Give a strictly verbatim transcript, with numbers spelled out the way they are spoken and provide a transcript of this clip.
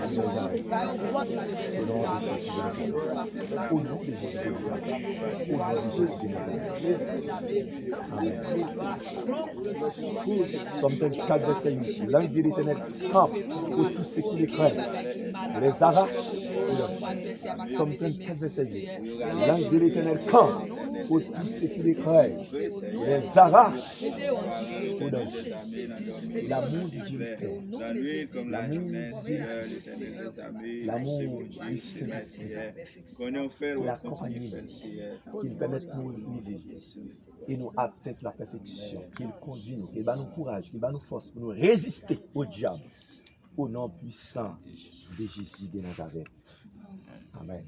Jésus de Nazareth. Au nom de Jésus de Nazareth. Au nom de Jésus de Nazareth. Au nom de Jésus de Nazareth. Amen. Psaume trente-quatre, verset huit. L'ange de l'Éternel campe pour tous ceux qui le craignent. Les arrache. Psaume trente-quatre, verset huit. L'ange de l'Éternel campe pour tous ceux qui le craignent. Les arrache au danger. L'amour de Dieu le fait. L'amour de Dieu le fait. L'amour du Saint-Esprit. Pou l akonpanye nou, ki l pèmèt nou rive e nou atenn la pèfeksyon, ki l kondui nou, ki l ba nou kouraj, ki l ba nou fòs pou nou reziste o dyab, o non pwisan de Jezi de Nazarèt. Amèn.